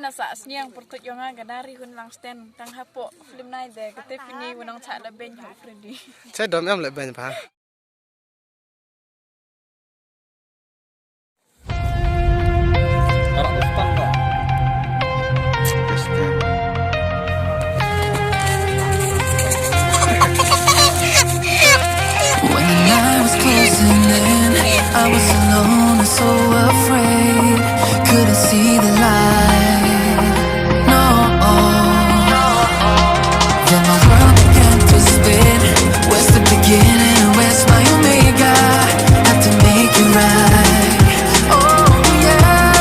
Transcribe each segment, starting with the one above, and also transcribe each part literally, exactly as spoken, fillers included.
Sa sniang pyrtuit yong nga ka nari hun lang sten tang hapoh film nai de kate pini wanong cha la beny ho Freddy. Chai dom em le beny pa. When the night was closing in, I was alone and so afraid. Couldn't see the light. No. Then my world began to spin. Where's the beginning? Where's my omega? Had to make it right. Oh yeah.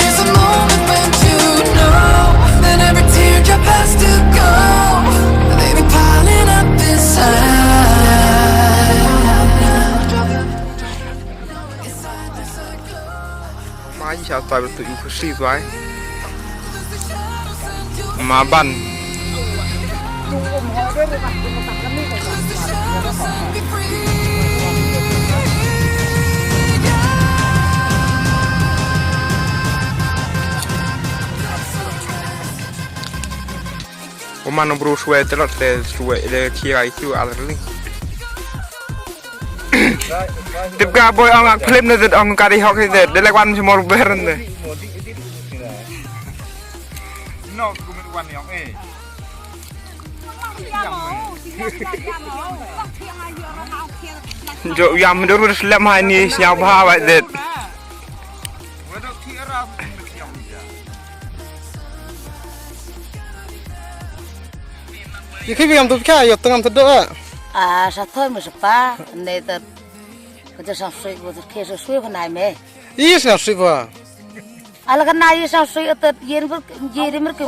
There's a moment when you know that every teardrop has to go. They be piling up inside. Mai sha tai ba tu yu pasi bai. Ma ban. Uma no bru suai telot te suai le kia itu alerli. Tip ka boy ong ak film ne zet ong kari hok hi zet. Delek wan si mor beren de. No, kumit wan yong eh. Jo yam dur slem hai ni snya bha wa zet. Ye khi biam tu kya yo tengam tu doa. Ah, sa thoi me sepa, ne tet. Ka ja sang sui, ka ja ke sui, sui ka nai me. Is na sui ba. Ala ka nai sang sui, tet yen ber, yen mer ke.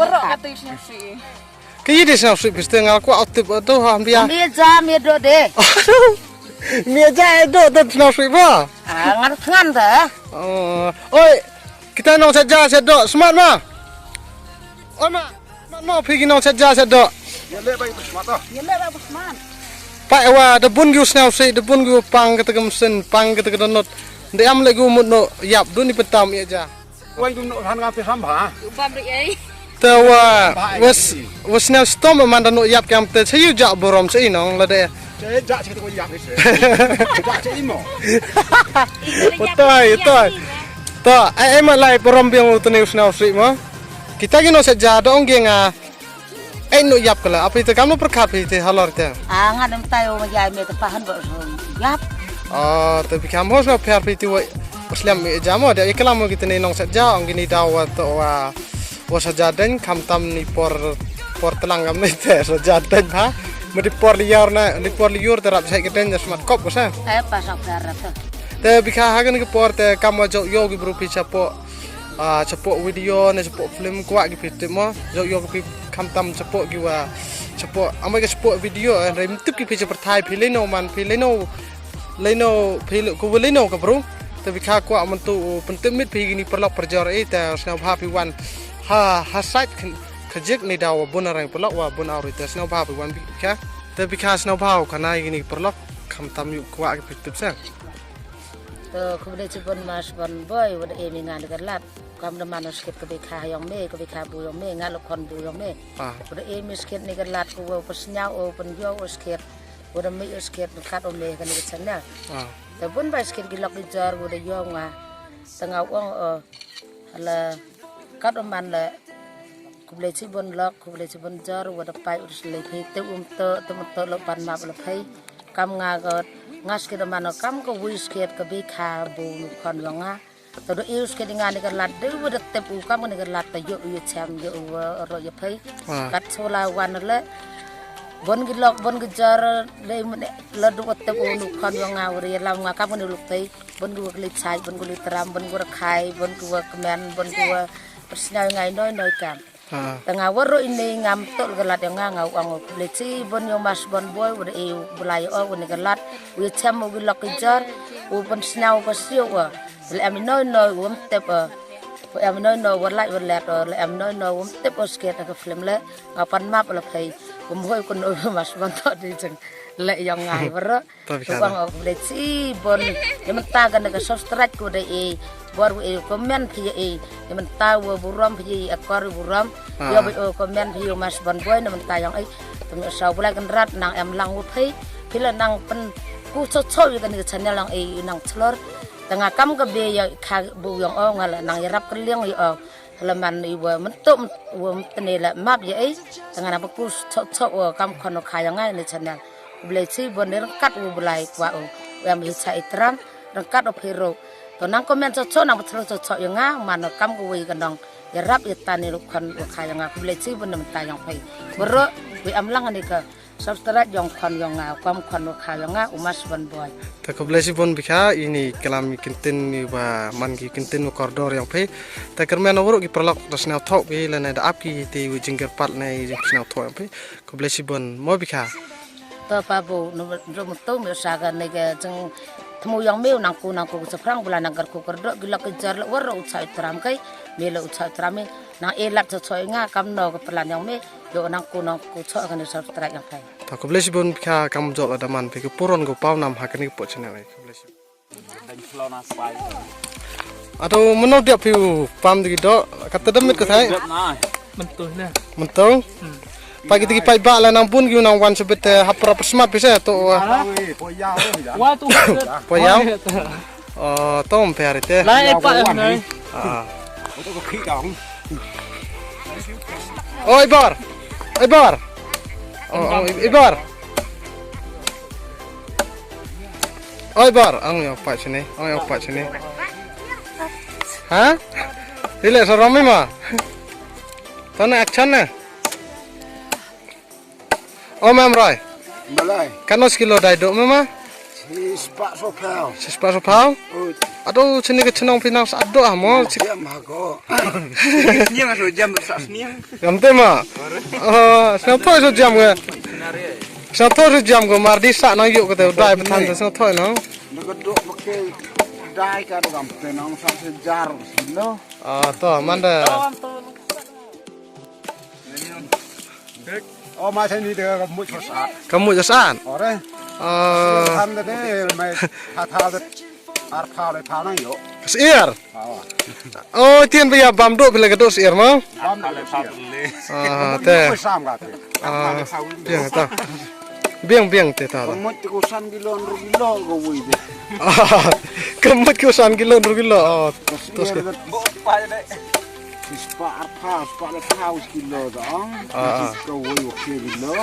Ka yi di sang sui piste ngal kwa otip do ha bia. Mi ja mi do de. Mi ja do do sang sui ba. Ah, ngar thngan da. Oh, oi. Kita nong sa ja sa do smart ma. Oi ma. Smart ma phi ki nong sa ja sa do. Ya le ba itu smart ah. Ya le ba itu smart. Pa ewa da bun gi u sngau si da bun gi u pang kata ka mesin pang kata ka donot. Da am le gi u mut no yap dun ni petam ya ja. Wai dun no han nga pe ham ha. Bam ri ai. Te wa was was sngau stom man da no yap kam te sa yu ja borom sa i nong la de. Che ja che ko yap ni se. Ja che imo. Utai utai. To ai ai ma lai borom biang u tene u sngau si ma. Kita ki no sa ja dong ge nga. Ai no yap kala api te kam no perkhat pi te halor te. Ah, nga dem tai o ma jai me te pahan ba yap. Oh, te pi kam hos no per pi te wa slem me jamo de ikala mo ki tene nong sa ja ong ki ni daw wa to wa wa sa ja den kam tam ni por por telang kam ni te sa ja den ha. Me di por liar na di por liur te rap sa ki den smat kop ko sa. Eh, pas apa rata. Te bikha ha kan ki por te kam wa jo yo ki bru pi chapo. Ah, chapo video ne chapo film kwah ki pi tip mo. Jo yo ki pi kam tam chapo ki wa chapo amai ki chapo video eh, rem tip ki pi chapo thai pi leno man pi leno leno pi le- ku leno ka bru. Te bikha kwah man tu pentip mit pi gini perlok perjor eh te sna bha pi wan. Ha ha sait kajik ni daw wa bun arang perlok wa bun auri te sna bha pi wan bikha. Te bikha sna bha ka nai gini perlok kam tam yu kwah ki pi tip sa. To, khublei chibun mas ban boy, wada e mi ngan ka lat. Kam da mano skit ka bikha yong me, ka bikha bu yong me, nga lo khon bu yong me. Ah. Wada e mi skit ni ka lat ku wa pasnya o pan yo o skit. Wada me o skit kat o me ka ni ka channel. Ah. To bun bai skit ki lok di jar wada yong nga. Tengah ong o. Hala kat o man le. Khublei chibun lok, khublei chibun jar, wada pai ur slei phei, te um to, te um to lo pan map lo phei. Kam nga got, nga skit man kam ko wi skit ka bikha bu nu khon lo nga. To do iu skit nga ni ka lat de wada tep u kam ni ka lat ta yo u chem yo u ro yo phei. Ah. Kat sola wan le. Bon gi lok, bon gi jar, le mun le du tep u nu khon lo nga wada lam nga kam ni luk tei. Bon gi wa kli chai, bon gi li tram, bon gi wa khai, bon gi wa kmen, bon gi wa persngai ngai noi noi kam. Ah. Tanga waro ini ngam tok galat yang nga ngau ang lechi bon yo mas bon boy wada e bulai o wani galat wi chem wi lok jar u pen snau pa sio wa le am noi noi wam tep o le am noi noi wa lai wa let o le am noi noi wam tep o sket ka film le nga pan map la phai Kumhoi kun u mas ban to di jeng le yong ngai bro. To bikha. Ong o khublei chibun. Ni mynta kane ka subscribe ko dei e. Bor u e comment phi e. Ni mynta u burom phi e akor burom. Yo o comment phi u mas ban boi ni mynta yong e. Tum sa bulai kan rat nang em lang u phi. Phi la nang pen ku cho cho yu kane ka channel nang e nang chlor. Tanga kam ka be ya kha bu yong o nga la nang yarap ka liang yo o. Laman i wa mentuk wa tene la map ya ei. Tanga na bakus chok chok wa kam khon wa kha ya nga ni channel. Blei chi bon ni rengkat wa blai kwa u. Wa mi cha i tram rengkat wa phiro. To nang comment chok chok nang betul chok chok ya nga man wa kam ka wei ka nong. Ya rap ya tani lu khon wa kha ya nga. Blei chi bon ni menta yang phai. Bro wi am lang ni ka. Subscribe yong khon yong nga, kam khon wa kha yong nga, u mas ban boi. Ta khublei shibun bikha, ini kalam i kyntin ni ba man ki kyntin wa kordor yong phi. Ta kyrmen wa ruh ki paralok da sniaw thok ki lane da ap ki ti wi jingkyrpad ne jing sniaw thok yong phi. Khublei shibun mo bikha. Ta pa bu nu ru mutu mi sa ga ne ga jing thmu yong mi nang ku nang ku sa phrang bula nang kar ku kar do ki lak ki jar la wa ruh u chai tram kai, mi la u chai tram mi. Nang e lak cho choi nga kam no ka plan yong mi. Yo nang ku nang ku cho ka ni subscribe yang phai. Ta khublei shibun kha kam jok la daman phi ka puron ko pau nam ha ka ni po channel ai. Khublei shibun. Ado mano dia phi u pam di do ka tedem mit ko thai. Mentuh na. Mentuh. Pai ki tiki pai ba la nang bun ki nang wan sebet hapra persmat pisa to. Wa tu. Poyau. Oh, tom pher ite. Lai e pa nai. Ah. Oi bar. Oi bar. Oh, oh, Ibar. Oi bar, ang yo pa sini, ang yo pa sini. Ha? Ile sa rami ma. Tana action na. O mem roi. Balai. Kano sekilo dai do mema? Sispa sopau. Sispa sopau? Ado sini ke chenong pinang sa do amo. Jam ha ko. Sniang so jam sa sniang. Jam te ma. Oh, sa to so jam ke. Sa to so jam ko mar di sa nang yuk ke te dai betan sa to no. Nak do pakai dai ka do gam te nang sa sejar silo. Ah, to manda. O ma sini de ka mut sat. Ka mut sat. Ore. Ah. Han de mai ha tha de ar pha le pha nang yo. Sier. Oh, tien ba ya bam do pila ka do sier ma. Bam do sier. Ah, te. Sam ka te. Ah, biang ta. Biang biang te ta. Mut ko san kilo ru kilo ko wui de. Ka mut ko san kilo ru kilo. Oh, to. Sispa arphaw, sispa le phaw kilo dong. Ah, ah. Ka wei wa kilo.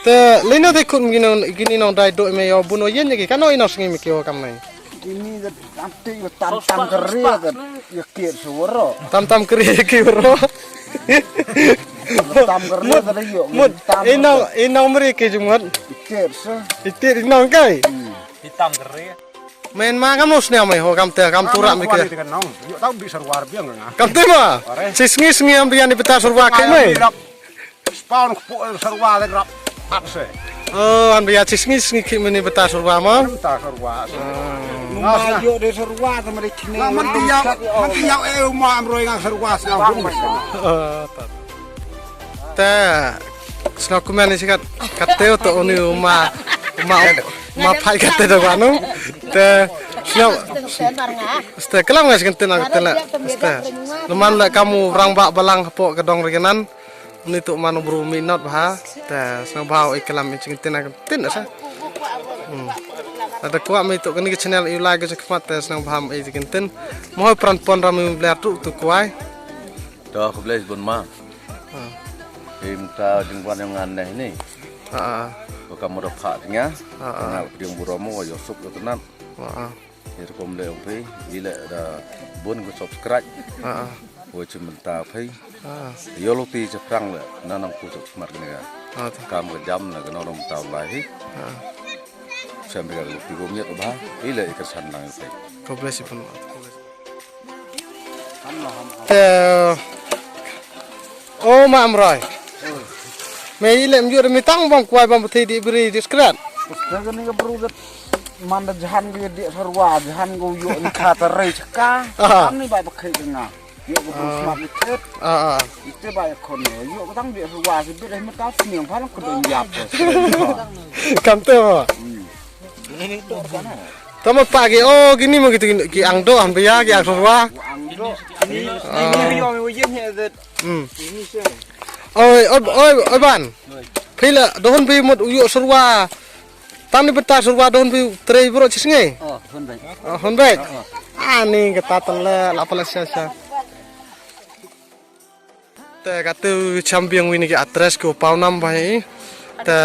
Te lino te khun gino gini nong dai do me yo buno yen ye ki kano ino sngi me ki wa kam nai. Gini da ante yo tam tam kere da ya kir suwaro. Tam tam kere ya ki waro. Tam kere da yo. Mut. Ino ino meri ki jumut. Kir su. Itir ino kai. Hitam kere. Men ma kam no sniaw mai ho kam te kam tura mi ke. Yo tau bi sarwar biang nga. Kam te ma. Si sngi sngi am bian ni peta sarwar ke mai. Spawn ko sarwar de rap. Ap se. Oh, an bian si sngi sngi ki mini peta sarwar ma. Peta sarwar. Ma yo de sarwar ta mari kine. Ma man ti yau, man ti yau e ma am roi nga sarwar sniaw. Te sngap kumne ni sikat katte to uni uma uma uma phai katte da banu. Te sngap ste kelam ngai sikat tena katte la ste. Leman la kamu rang ba balang hapo ka dong regenan. Ni tu manu bru minot bha. Te sngap bha i kelam i sikat tena katte sa. Ada kuat mi tu kani channel i like ka khmat te sngap bha i sikat ten. Mohoi pran pon ram i bler tu tu kuai. To khublei bun ma. Him ta jingwan yong ngan neh ni. Ba kam da pha tnya. Nga pdiang burom wa yosuk yo tenat. Yer kom le ong phi ile da bun ko subscribe. Wa chim ta phi. Yo lo ti cha prang le na nang ku suk smart ni ga. Kam ka jam na ka nong ta lai hi. Sem phi ga lo ti ko miet ba ile i ka san lang phi. God bless you pun. Eh, oh, ma amrai. Me ile mjur mi tang bang kuai bang beti di beri di skrat. Daga ni ka bru gat man da jahan ga di sarwa, jahan ga yo ni kata rei chaka. Kam ni ba pakai ga nga. Ïoh ka bru smat ïa thep. Ah, ah. Ite ba ïa khon ïoh ka tang bit ruwa se bit ai mata sniang pha lang ka dong ïap. Kam te mo. Hmm. Tama pa ki, oh, kini mo ki, ki angdo, han bia ki angdo ruwa. Angdo. Ini, ini ïoh me yin he det. Hmm. Ini se. Oi, oi, oi, oi, ban. Phi la dohon phi mut u ïoh syrwa. Tang ni bynta syrwa dohon phi trei bro chi sngi. Oh, hon bai. Oh, hon bai. Oh, oh. Ani kata tang la la pala sha sha. Te katu champion wini ki atres ko pau nam bai. Te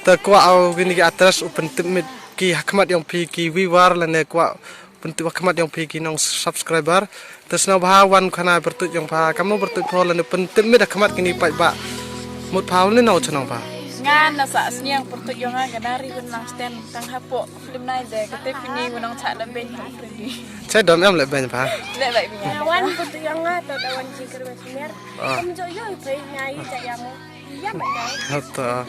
te ko au wini ki atres u pyntip mit ki hakmat yong phi ki viewer lane ko pyntip hakmat yong phi ki nong subscriber. Te sngewbha wan khana pyrtuit yong pha kamno pyrtuit pho lane pyntip mit hakmat kini paidbah. Mut pha ne nau chnong pha. Nga na sa sniang pyrtuit yong nga ka nari wan lang sten tang hapo film nai de kate pini wan nong cha le ben ha predi. Chai dom em le ben pha. Le bai bi nga. Wan pyrtuit yong nga to da wan jingkyrmen smer. Ah. Kam jo yo phe nga i cha yamo. Hato.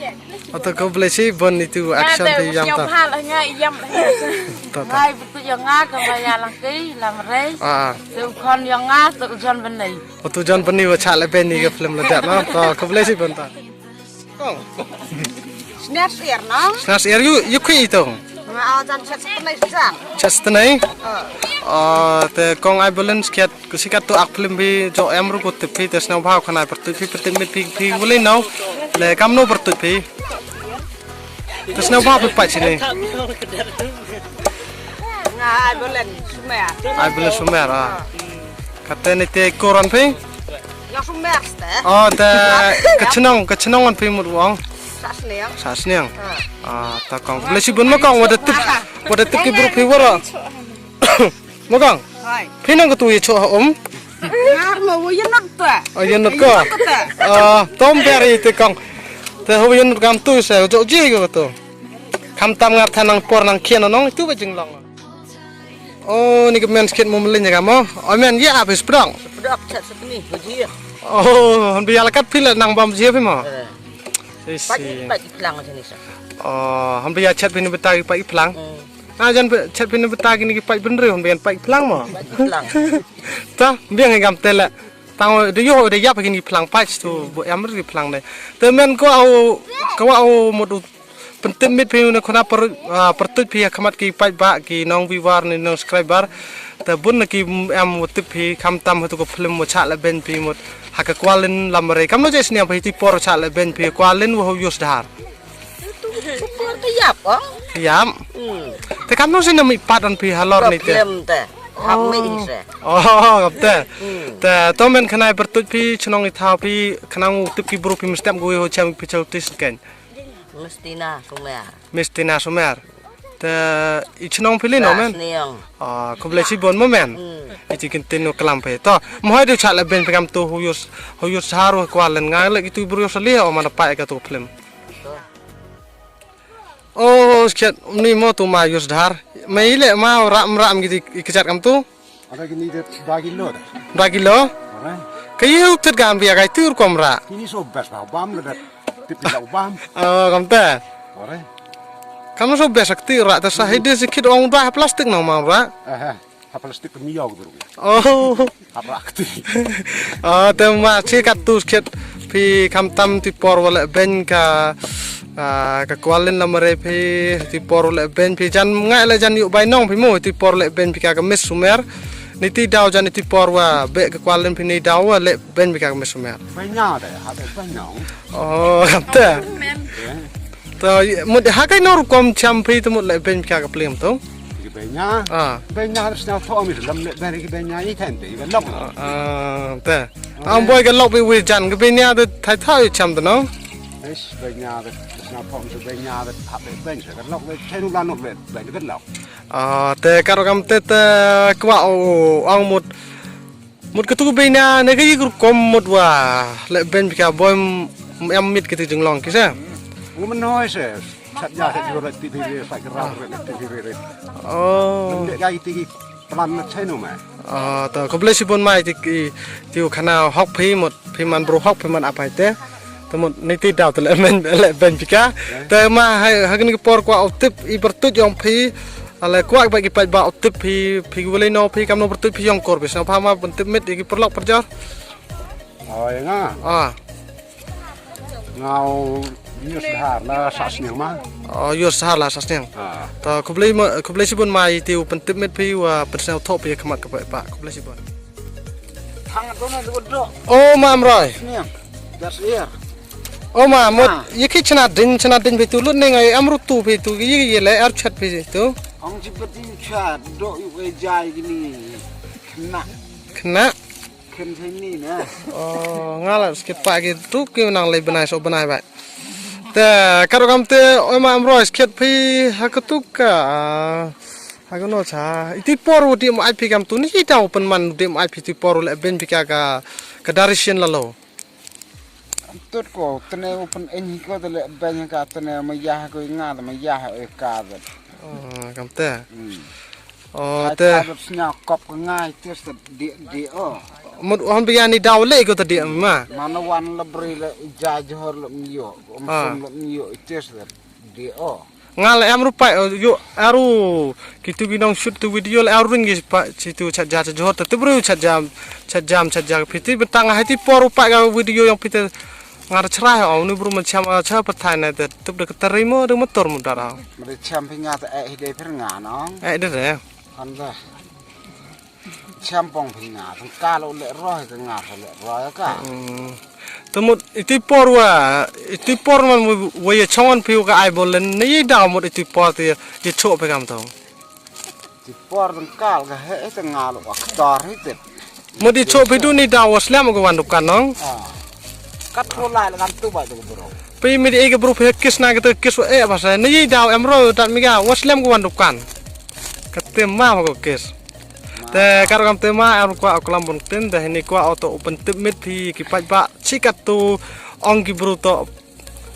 Hato ko blesi bon itu action phi yam ta. Hato. Hai betul ya nga ka maya lang kai lam rei. Ah. Tu kon ya nga tu jon benai. Hato jon benai wa cha le ben ni ka film le dat no. To ko blesi bon ta. Kong. Snas er no. Snas er yu yu kui itu. Nga ajan chat setenai sejang. Chat setenai. Ah, te kong ai balance kiat. Ku sikat tu ak film phi jo em ru ku tip phi te sngewbha khana pyrtuit phi pyrtuit mit phi phi wulei nau. Le kamno pyrtuit phi. Te sngewbha phi pat sini. Nga ai bolen sumer. Ai bolen sumer ah. Kate ni te koran phi. Yang sumer ste. Oh te ka chnong ka chnong an phi mut wong. Sa sniang. Sa sniang. Ah ta kong. Blesi bun ma kong wada tip wada tip ki bru phi wara. Mo kong. Hai. Phi nang katu ye cho ha um. Ngar mo wo ye not ta. Oh ye not ko. Ah tom beri te kong. Te ho ye not kam tu se jo ji ko tu. Kam tam ngar tha nang por nang khian nong tu ba jinglong. Oh ni ke men skit mo melin ya mo. Oh men ya habis pdok. Pdok chat setni baji. Oh han biar lekat phi le nang bam ji phi mo. Eh. Isi. Pagi pagi pelang sini sa. Oh han biar chat phi ni beta pagi pelang. Hmm. Ah jan chat phi ni beta kini ki paid bynriew hon bian paid phlang mo. Paid phlang. Ta biang ngam tele. Tang de yo de yap kini phlang paid tu bu em ri phlang ne. Te men ko au ko au mut u pyntip mit phi ne khona per ah, pyrtuit phi ha khmat ki paid ba ki nong viewer ne nong subscriber. Te bun ki em u tip phi kham tam hatu ko film mo cha le ben phi mut ha ka kwalin lam re kam no je sniam phi ti por cha le ben phi kwalin wo yus dhar. Por te yap oh. Yap. Hmm. Te kam no sina mi pat on phi halor ni te. Problem te. Hap mi se. Oh, kap te. Hmm. Te to men khanai pyrtuit phi chnong i thaw phi khnang u tip ki bru phi mstem gu ho cham phi chau tis ken. Mistina sumer. Mistina sumer. Te i chnong phi li no men. Sniang. Ah, khublei si bon mo men. Hmm. I ti kin tin no klam phi. To, mo hai du cha le ben phi kam tu huyus huyus haru kwalen nga le ki tu bru sali o mana pa ka tu film. Oh, skhet ni mo tu ma yus dhar. Mai le ma ram ram gidi kechat kam tu. Ada gini de dua kilo dah. Dua kilo. Ore. Kayu tet kan bia kai tur kom ra. Ini so bes ba bam le dat. Tip dah bam. Oh, kam te. Ore. Kam so bes ak ti ra ta sa hide sikit ong ba plastik nang ma ra. Eh. Ha plastik ka miaw ka duru. Oh. Ha plastik. Ah, te ma chi kat tu skhet phi kham tam ti por wa le ben ka ah, ka kwalin la mare phi ti por le ben phi jan ngai le jan yu bai nong phi mo ti por le ben phi ka ka mis sumer. Ni ti daw jan ti por wa be ka kwalin phi ni daw wa le ben phi ka ka mis sumer. Bai nya de ha de bai nong. Oh, kham te. To mut ha kai nor kom cham phi te mut le ben phi ka ka plim tu. Ki benya. Ah. Benya sna tho mi lam le benya i ten te i lok. Ah, te. Am boy ka lok bi wi jan ki benya de thai thai cham de no. Is benya de sna tho mi benya de ha be ben ka lok be chenu la no be ben ka lok. Ah, te kar kam te te kwa o ang mut. Mut katu benya ne ka yik rukom mut wa le ben pika boy em mit katu jinglong kisa. Ngum noi se. Sat ya se jure ti ti re sa kra re ti ti re. Oh. Nde ga iti ki plan na chenu ma. Ah, to ko blesi bon mai ti ki ti u khana hok phi mut phi man bro hok phi man apai te. To mut ni ti daw to le men le ben pika. Te ma hai ha kini ki por kwa u tip i bertut yong phi. Ale kwah ba ki paidbah u tip phi, phi ki walei no phi, kam no pyrtuit phi ïong kur phi, sngewbha ma pyntip miet ïa ki paralok parajor. Oi nga. Ah. Nga u Yus Dhar la Sasniang ma. Oh, Yus Dhar la Sasniang. Ah. To khublei ma, khublei shibun ma ïa iti u pyntip miet phi wa pynsngewthuh phi ha khmat ki paidbah. Khublei shibun. Thang tu na tu do. Oh, ma Amroi. Sniang. Das air. Oh, ma mut. Ah. Ïa ki chna ding, chna ding phi tu lut ne ngai am rutu phi tu, ïa ïa le ar chat phi tu. Ong ji pati cha do yu e jai gini. Kena. Kena. Kena sini na. Oh, nga la skit pa ki tu ki nang lei bnai so bnai ba. Te karo kam te oi ma Amroi skit phi ha ka tu ka. Ah, ha ka no cha. Iti por u di mo ai phi kam tu ni ita open man di mo ai phi ti por le ben phi ka ka, ka direction la lo. Tut ko tene open en hi ko te le ben ka tene ma ya ko nga ma ya e ka. Ah, kam te. Hmm. Oh, ai te. Ka snya kop ka ngai te se di di o. Mut hon bi ya ni daw le ko te di ma. Mana wan la bri le ja Johor le myo. Ah. Om le myo te se di o. Nga le em rupai, oh, yo aru kitu ki nong shoot tu video le aru ring ki pa situ chat ja chat Johor tu bru chat ja chat jam chat ja piti bentang hai ti por rupai ka video yang piti. Nga da chrai, oh, ni bru ma cham, ah, cha pathai na te tup de ka tari mo de motor mo dara. Mari cham phi nga ta eh hi de pher nga nong. Eh de re. Han da. Cham pong phi nga tang ka lo le roi ka nga le roi ka. Hmm. Te mut iti por wa, iti por man wa ye chongan phi ka ai bol len ni da mut iti por te ye cho pe kam tong. Ti por tang kal ka he te nga lo aktor hi te. Mut i cho phi du ni da wa slem ko wan dukan nong. Ah. Kat ko lai la kam tu ba tu bro. Phi mi di e ka bru phi kis na ka te kis wa e ba sa ni da em ro ta mi ga wa slem ko wan dukan. Ka te ma ko kis. Te kar kam te ma er kwah u klam bun tin da hini kwah o to u pyntip miet phi ki paidbah chi kat tu ong ki bru to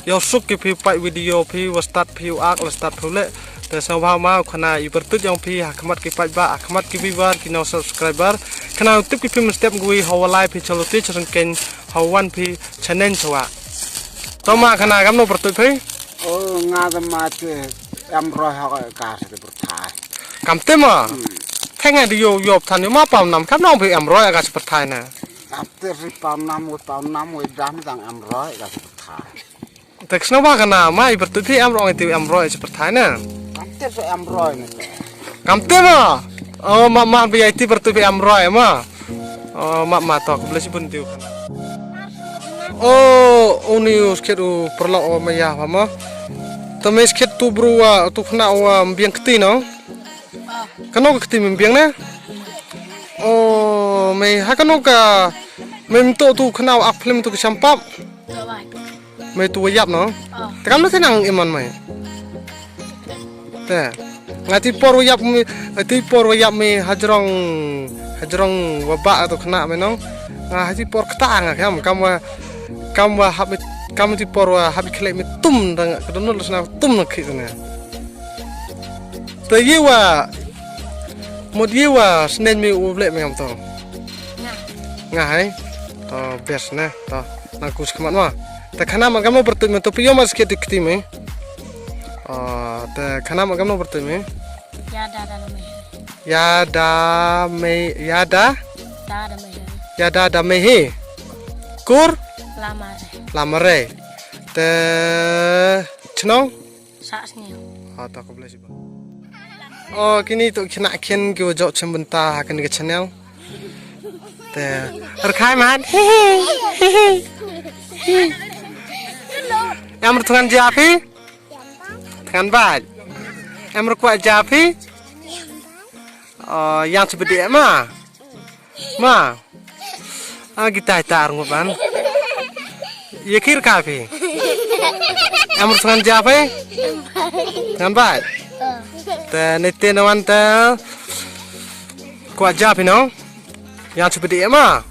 ïa u suk ki phi paid video phi wa start phi u ak la start phi u le. Te sngewbha ma u khana i pyrtuit ïong phi ha khmat ki paidbah ha khmat ki viewer ki nong subscriber. Khana u tip ki phi mynstep ngui ha wa lai phi chalo ti chasang ken ha wan phi chanen chawa. To ma khana kam no pyrtuit phi. Oh nga da ma te em roi ha ka se pyrthai. Kam te ma. Hmm. Theng ai di yo yo than yo ma pam nam kam nong phi em roi ka se pyrthai na. Kam te ri pam nam wo pam nam wo dam dang em roi ka se pyrthai. Te sngewbha khana ma i pyrtuit phi em roi ti em roi se pyrthai na. Kam te se em roi na. Kam te ma. Oh ma ma bi ai ti pyrtuit phi em roi ma. Oh, ma ma to, khublei shibun ti u khana. Oh, uni u skhet u paralok o ma ya pha ma. To me skhet tu bru wa, tu khana wa mbiang kti no. Kano ka kti me mbiang ne? Oh, me ha kano ka me mto tu khana wa ak film tu ka champap. Me tu wa yap no. Te kam no te nang iman me. Te. Nga ti por wa yap mi, nga ti por wa yap mi hajrong, hajrong wa ba to khana me nong. Nga ha ti por kta nga kam, kam wa, kam wa hap mi, kam ti por wa hap khle mi tum dang ka donol sna tum na khi ne. Te ye wa, mut ye wa snen mi u ble me kam to. Nga. Nga hai. To best ne, to nang kus khmat ma. Te khana ma kam no pyrtuit me to phi yo ma skhet ti kti me. Oh, te khana ma kam no pyrtuit me. Ya da da me. Ya da me, ya da. Da da me. Ya da da me hi. Kur? Lamare. Lamare. Te chnong? Sasniang. Ha ta ko bless ba. Oh, kini to kina khin ki wa jok chem bynta ha kini ka channel. Te rkhai mat. Em rtngan ja phi? Tngan baj. Em rkwah ja phi? Oh, yang chbdi ma. Ma. A gitai tar nguban. Ye khir ka phi. Em rtngan ja phi? Tngan baj. Te ne te nawan te. Kwah ja phi no. Yang chbdi ma.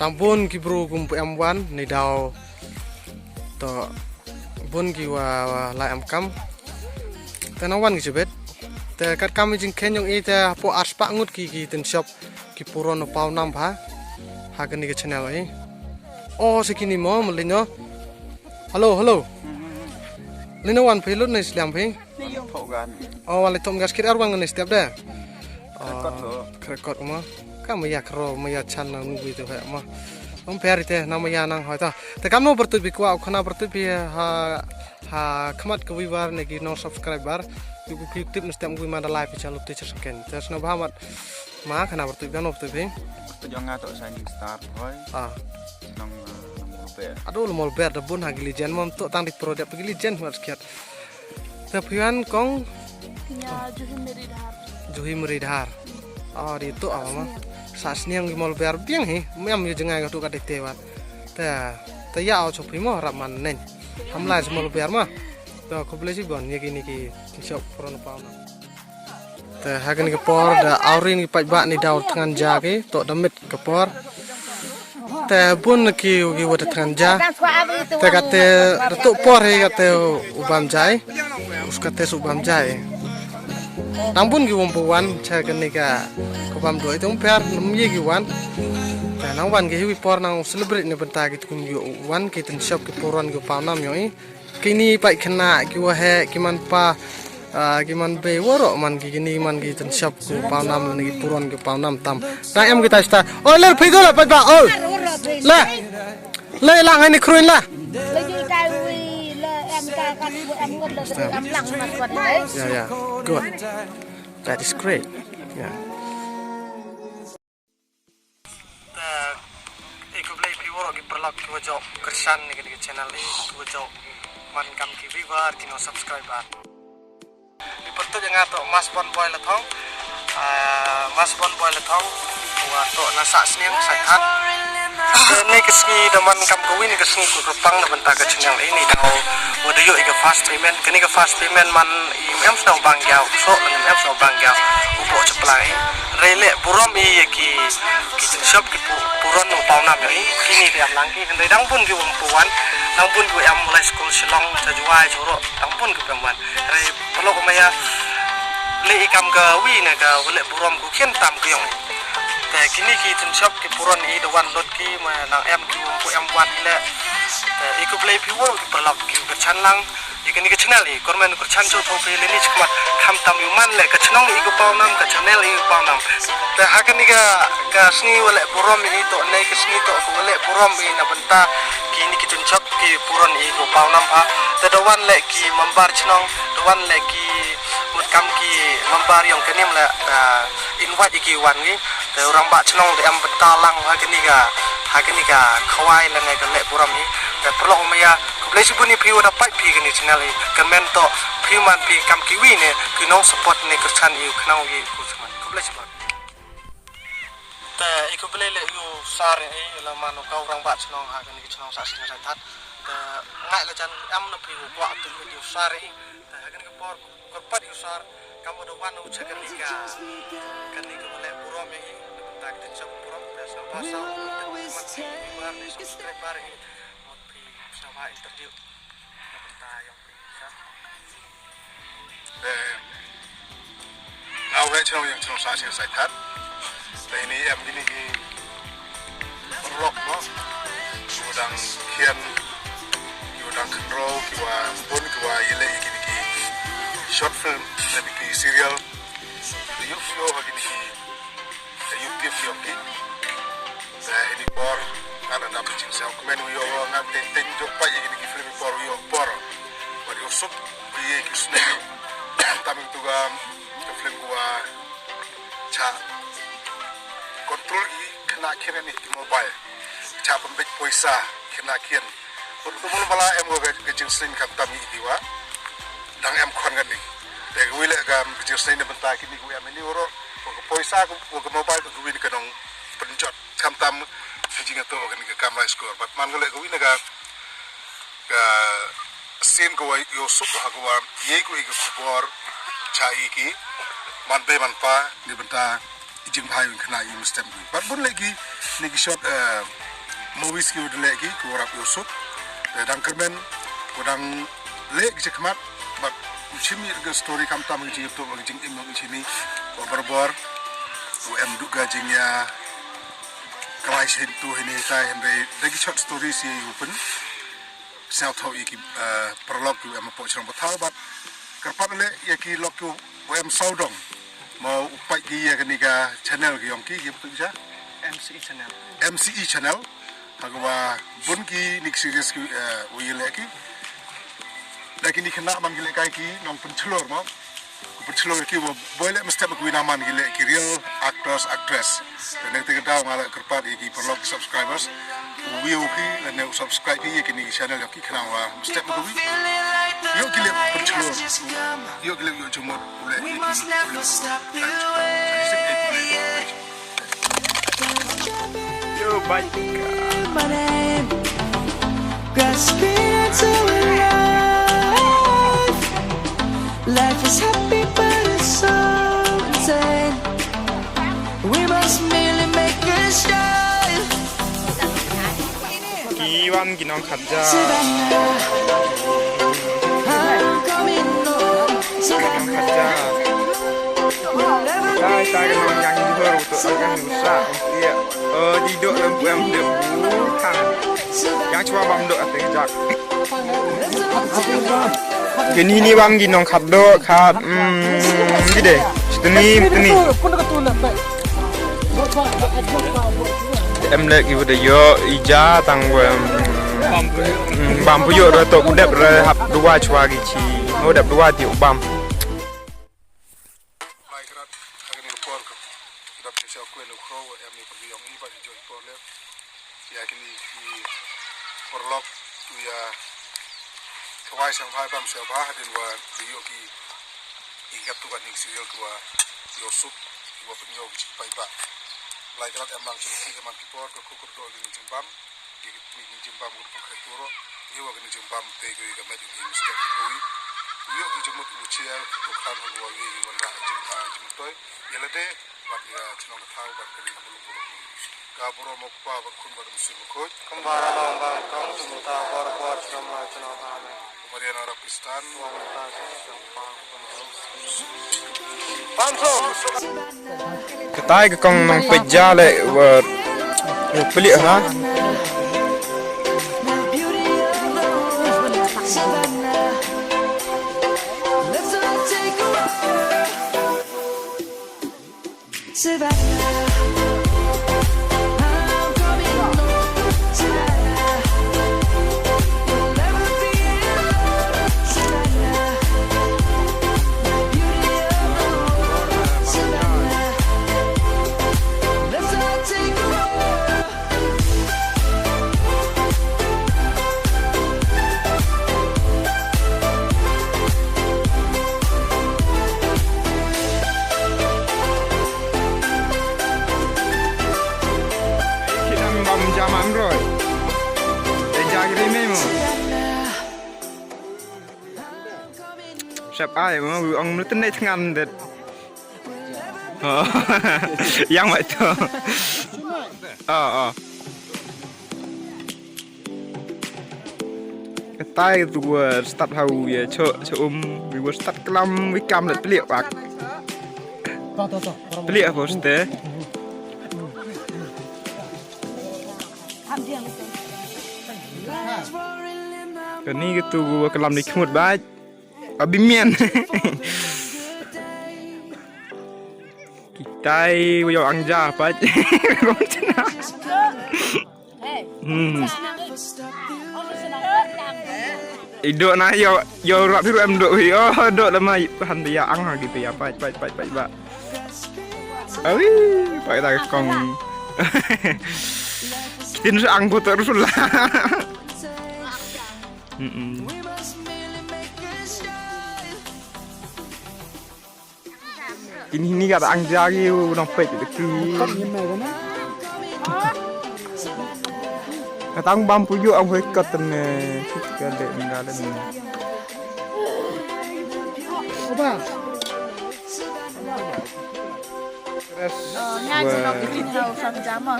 Tang bun ki bru kum pu em wan ni daw. To bun ki wa, wa la em kam. Te nang wan ki chubet. Te kat kam jing khen yong i te hapo arspah ngut ki, ki tin shop ki puron no pau nam pha. Ha kani ka channel i. Oh, se kini mo, mali no. Hello, hello. Lino wan phi lut ne sliam phi? Thogan. Oh, wale tom gas kir arwan ne step de. Krekot lo. Krekot ma. Ka maya kro maya chan nang nungwi tu hai ma. Om peri te na maya nang hai ta. Te kam no bertut bi kwa khana bertut bi ha ha khmat ka wiwar ne ki no subscriber. Yu ku klik tip ne stem gwi ma da live channel te chasken. Te sna ba mat ma khana bertut bi no bertut bi. Te jong nga to Shining Star hoi. Ah. Nang nang ber. Ado lo mol ber da bun ha ki legend mom to tang di pro dep ki legend mat skiat. Te phi wan kong? Nya Juhi Meri Dhar. Juhi Meri Dhar. Oh, di tu apa ma? Sa sniang ki mol ber biang hi. Mem yu jengai ka tu ka dek te wat. Te te ya au chop hi mo rap man nen. Ham lai mol ber ma. To ko ble si bon ye ki ni ki shop pro na pau na. Te ha kani ka por da awrin ki paidbah ni daw thngan ja ki to da mit ka por. Te bun ki ki wa da thngan ja. Te kate da to por hi kate u bam jai. Us kate su bam jai. Nang bun ki wong wan cha kani ka ko bam doi te um per nam ye ki wan. Te nang wan ki hi wi por nang celebrate ni bynta ki tkun ki wan ki tin shop ki puron ki pau nam yong i. Kini pai khana ki wa he ki man pa ah, ki man bei waro man ki kini man ki ten shop ku pau nam ni ki puron ki pau nam tam. Ta em ki ta sta. Oi ler phi do la pa ba oi. La. Le lang ni kruin la. Ya ya. Good. That is great. Ya. Te i khublei phi waroh ki paralok ki wa jooh kyrshan ïa kane ka channel i ki wa jooh man kam ki viewer ki nong subscriber. I pyrtuid ïa nga toh Mas Bon Boy Lathong. Ah, Mas Bon Boy Lathong wa toh na Sahsniang Saithat. Te ne ka sngi da man kam ka wi ne ka sngi ku kyrpang na bynta ka channel i ni daw wa da ïoh i ka first payment. Kane ka first payment man i em snow bang ïa u so i em snow bang ïa u bo chaplang i. Re le burom i ïa ki ki shop ki pu- puron u pau nam ïa i. Kini ki am lang ki hynrei dang bun ki um puan dang bun ki am lai school Shillong cha Jowai cha Roh dang bun ki um wan. Hynrei pynlok ma ïa le i kam ka wi ne ka wa le burom ku khian tam ki ong. Te kini ki tin shop ki puron i da wan lot ki ma nang em ki um pu em wan le. Te i khublei phi waroh ki paralok ki kyrshan lang. Ïa kane ka channel i kyrmen kyrchan shu thong phi lini chikmat khamtam ïa u man le ka chnong i ka pau nam ka channel i ka pau nam. Te ha kane ka ka sngi wa le burom i to ne ka sngi to ka wa le burom i na bynta kini ki chun chap ki puron i ka pau nam ha. Te da wan le ki mambar chnong da wan le ki mut kam ki mambar yong kane le invite i ki wan ngi. Te u rangbah chnong da em bynta lang ha kane ka ha kane ka khawai lane ka le burom i. Te paralok ma ïa khublei shibun i phi wa da pait phi kane channel i. Kyrmen to phi man phi kam ki wi ne ki nong support ne kyrchan i u khnang wi ku sman. Khublei shibun. Te i khublei le u sar i la man u ka u rangbah chnong ha kane ka chnong Sahsniang Saithat. Te ngai la jan em na phi u kwah tu i u sar i. Te ha kane ka por Kyrpad ïa u sar kam u da wan u cha kane ka kane ka wa le burom ïa i na bynta ka tin shop burom te sa ba sa u te u mat ïa i bar ni subscriber ïa i mut phi sa ba interview na bynta ïa phi sa. Te nga u he chong ïa chong Sahsniang Saithat. Te ini em ini i Paralok mo, ki wa dang khian, ki wa dang khynraw, ki wa bun, ki wa ïaleh ïa kine ki short film, lane ki serial. Te ïoh ïoh ha kine ki, te ïoh tip ïoh ki. Te ini por nga la dap jingsngewkmen ïoh ïoh nga teng teng jop pait ïa kine ki film por ïoh por. Wat ïoh suk ïa ki snem. Tam tu ga ka film ki wa cha control i khynnah khian ni ki mobile. Cha pynbeit poisa khynnah khian. Pun kumul mala em ko ka jingsling khamtam i ki wa dang em khon kan ni. Te ka wi le ka jingsling na bynta kini ku em ni ro ko ka poisa ko ka mobile ko ka wi ka nong pynjot khamtam ka jingto ka ni ka kamra score. But man ko le ka wi na ka ka sien ko wa ïoh suk ha ko wa ye ko i ka khubor cha i ki man be man pa ni bynta i jingbha i khynnah i mstem ki. Bad bun le ki ni ki short movies ki u le ki ko rap ïoh suk. Te dang kyrmen ko dang le ki chakmat bad u chim i ka story khamtam ki jingto ki jingim ki chini ko barabor ko em du ka jingïa kalai shin tu hini tai hynrei da ki short story si u pyn Sngewthuh ïa ki, eh, paralok ki em hapoh shnong Pathaw bad kyrpad leh ïa ki lok ki wa em sawdong. Mo u peit ki ïa kane ka channel ki ong ki ki peit ja. M C E channel. M C E channel. Ha ka wa bun ki nik series ki, eh, u ïa leh ki. Da kini khynnah man ki leh kai ki nongpynchlur mo. Ku pynslur ki wa boi leh mestep ku ina man ki leh ki real actors, actress. Te nang te ka daw nga la kyrpad ïa ki paralok ki subscribers. U view ki lane u subscribe ki ïa kini ki channel ïa ki khnang wa mestep ku wi. Ïoh ki leh pynslur. Ïoh ki leh ïoh jumut u leh ïa ki. Yo, bye. Cause spirits are alive. Life is happy, but it's so insane. We must merely make a start. Ki wan ki nongkhatja. Ki nongkhatja. Tai tai ki nongyang jubor uto akan rusa. Iya. Oh, di dok lem buem de bu tang. Yang cuma bam dok ateng jak. Kini ni bam gi nongkhatdoh khat, mm, gide. Sitni, sitni. Em lek ibu de yo ija tang we, mm, bam puyo re to udep re hap dua chwa gi chi. Udep dua ti ubam. Lai krat ha kane ka por ka dap ki sa kuen u khro wa em ni pergi ong i ba di joi por le. Ïa kini ki paralok tu ïa kawai sang bha bam sa bha hadin wa di ïoh ki i kat tu kan ning serial tu wa ïoh sup wa pynïoh ki chik pai ba. Lai krat em lang chim ki man ki por ka kukur dol di ning chim bam. Ki ki ning chim bam ka pang kai turo. Ïa wa ki ning chim bam te ki ka met ki mistake ko wi. Ïoh ki chimut u chia tu khan ha wa wi wan ra chim ka chim toi. Ïa la de. Bad ïa chnong ka thaw bad ka ri ka buluk buluk. Ka burom u Kpa bad Khun bad u Mynsiem Bakhuid. Kumba la long bad kong sum ta bor bor sum la chnong ta me. Kumba ïa na rap Kristan. Pam sum. Katai ka kong nong peit ja le wa u pli ha. Savannah, I'm coming home. Savannah, you'll never be alone. Savannah, my beauty of the world. Savannah, let's all take a walk. Sep ai mo ong mlutin nei thngan det. Oh. Yang mai to. Oh, oh. Katai tu wa start hau ya cho cho um wi wa start klam wi kam let peliak wak. Peliak apa ste? Kani gitu wa klam di khmut baj. Abi mian. Kitai wa yo angja paj. Hmm. Ido na yo yo rap hiru em do hi. Oh do lama han dia ang ha gitu ya paj paj paj paj ba. Awi paj ta kong. Tin sa ang ko terus lah. Hmm. Kini ni ka ang jagi u nong pek ki. Katang bam puyu ang hoi kat ne kit ka de ngalen. Oba. Res. Nga jino green house am jama.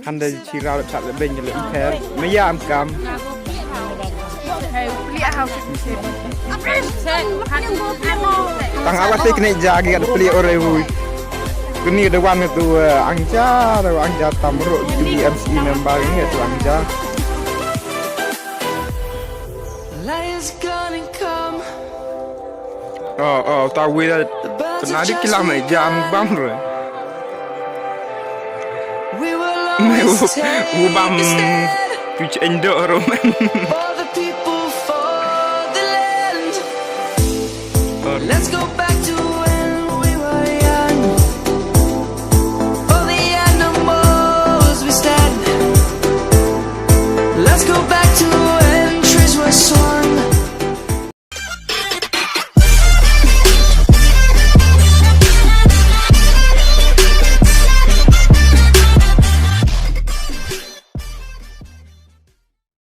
Hynda chira le chat le beng le pher. Me ya am kam. Tang awa te kne ja gi ada pli ore hui. Kuni ada wan tu angja, ada angja tamro di M C member ni tu angja. Light is gonna come. Oh, oh, ta wira. The birds Na have di just kila me jam begun. Bam re. We will Me always u take u Bam. a stand Tu chen do ro man. for the people, for the land. Let's go back